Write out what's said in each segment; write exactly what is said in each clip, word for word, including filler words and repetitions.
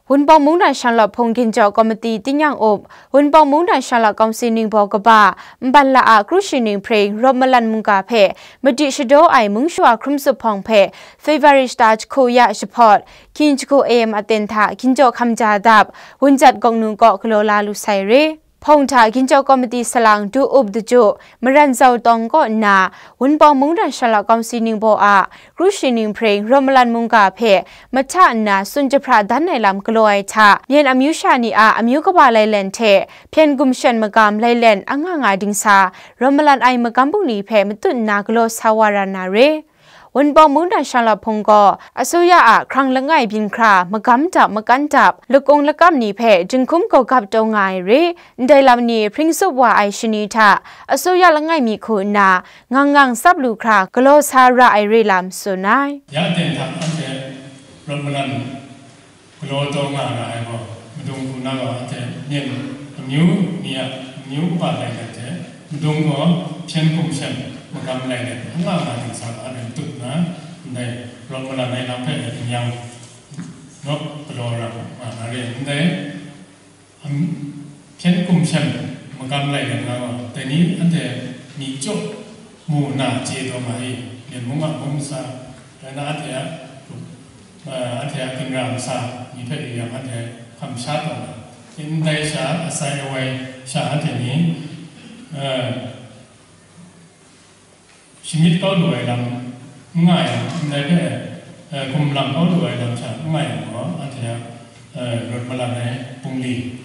Wunpawng Mungdan Shanglawt Hpung Ginjaw Komiti Tingnyang Up, Wunpawng Mungdan Shanglawt Kawngsi Ningbaw Kaba, Nban La a Kru Shi Ning Hpring, Rawt Malan Mungga hpe madi shadaw ai mung shawa hkrum zup hpawng hpe February shata jahku ya jahpawt, hkyin jahku A M aten hta Ginjaw Hkamja Dap, Wunjat Gawknu kaw galaw la lu sai re. Hpawng hta Ginjaw Komiti Salang Du Up Daju, Maran Zau Tawng kaw nna, Wunpawng Mungdan Shanglawt Kawngsi Ningbaw a Kru Shi Ning Hpring, Rawt Malan Mungga hpe mahta nna tsun jahpra dan ai lam galaw ai hta, myen amyu sha ni a amyu kaba lailen hte hpyen gumshen magam lailen anga nga dingsa, rawt malan ai magam bungli hpe matut nna galaw sa wa ra na re. Wunpawng Mungdan Shanglawt Hpung gaw, asuya a hkrang langai byin hkra, magam dap, makan dap, lakung lakam ni hpe jinghkum gawgap taw nga ai re. Ndai lam ni hpring zup wa ai shani hta, asuya langai mi hku nna, ngang ngang tsap lu hkra, galaw sa ra ai re lam tsun ai. Ya ten hta anhte rawt malan galaw taw nga ra ai gaw, madung hku na gaw anhte myen amyu ni a amyu kaba lailen hte, madung gaw hpyen hkum shem magam lailen anga nga dingsa ga anhte matut nna, ndai rawt malan ai lam hpe ning yang naw galaw ra nga na re. Ndai, am, hpyen hkum shem magam lailen nga gaw, dai ni anhte myi chyaw mu nna chye taw nga i, myen mung a mung sa, rai na anhte a, eh, anhte a ginra masa ni hpe yu yang, anhte hkam sha taw nga. Ndai sha, asai awai sha anhte ni, eh, shamyit kau lu ai lam n nga yang, ndai hpe, eh, gumlang kau lu ai lam sha n nga yang gaw, anhte a, eh, rawt malan ai bungli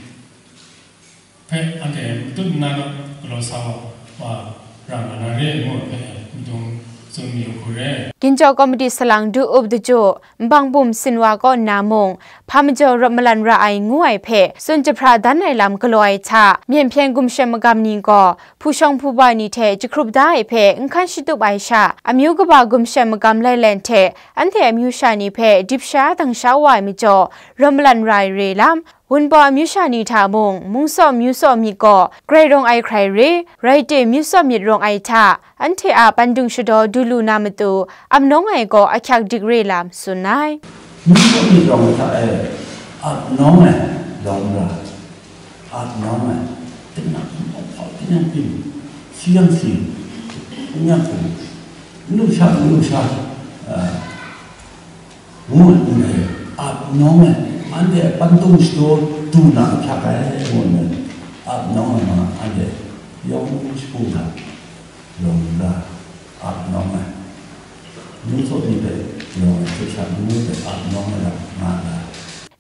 hpe anhte matut nna naw galaw sa wa, wa ra nga na re ngu ai hpe madung tsun mayu hku re. Ginjaw Komiti Salang Du Up Daju, Nbang Bum Sinwa kaw nna mung, hpa majaw rawt malan ra ai ngu ai hpe tsun jahpra dan ai lam galaw ai hta, myen hpyen gumshem magam ni gaw, hpu shawng hpu ba ni hte jahkrup da ai hpe n hkan shatup ai sha, amyu kaba gumshem magam lailen hte anhte amyu sha ni hpe dip sha dang sha wa ai majaw, rawt malan ra ai re lam, Wunpawng amyu sha ni hta mung, mung tsaw myu tsaw myit gaw grai rawng ai hkrai re, rai tim myu tsaw myit rawng ai hta, anhte a pandung shadaw du lu na matu, ap nawng ai gaw ahkyak dik re lam tsun ai. Myu tsaw myit rawng ai hta e, ap nawng ai lawng ra, ap nawng ai, tinang hpau hpau tinang pyin, si yang si, n yang n, n lu sha n lu sha, a, ngu nna, ap nawng ai, anhte pandung shadaw du na ahkyak ai, ngu nna, ap nawng ai ma, anhte yawng shagu hta, lawng la, ap nawng ai, myu tsaw ni hpe lawng ai hte sha, ngu hpe ap nawng ai lam nga ai.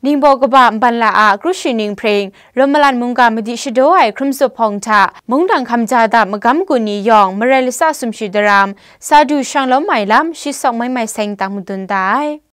Ningbaw kaba Nban La a Kru Shi Ning Hpring, Rawt Malan Mungga madi shadaw ai hkrum zup hpawng hta, Mungdan Hkamja Dap magam gun ni yawng marai latsa sumshi daram, sa du shanglawm ai lam shi sawk mai mai seng tang madun da ai.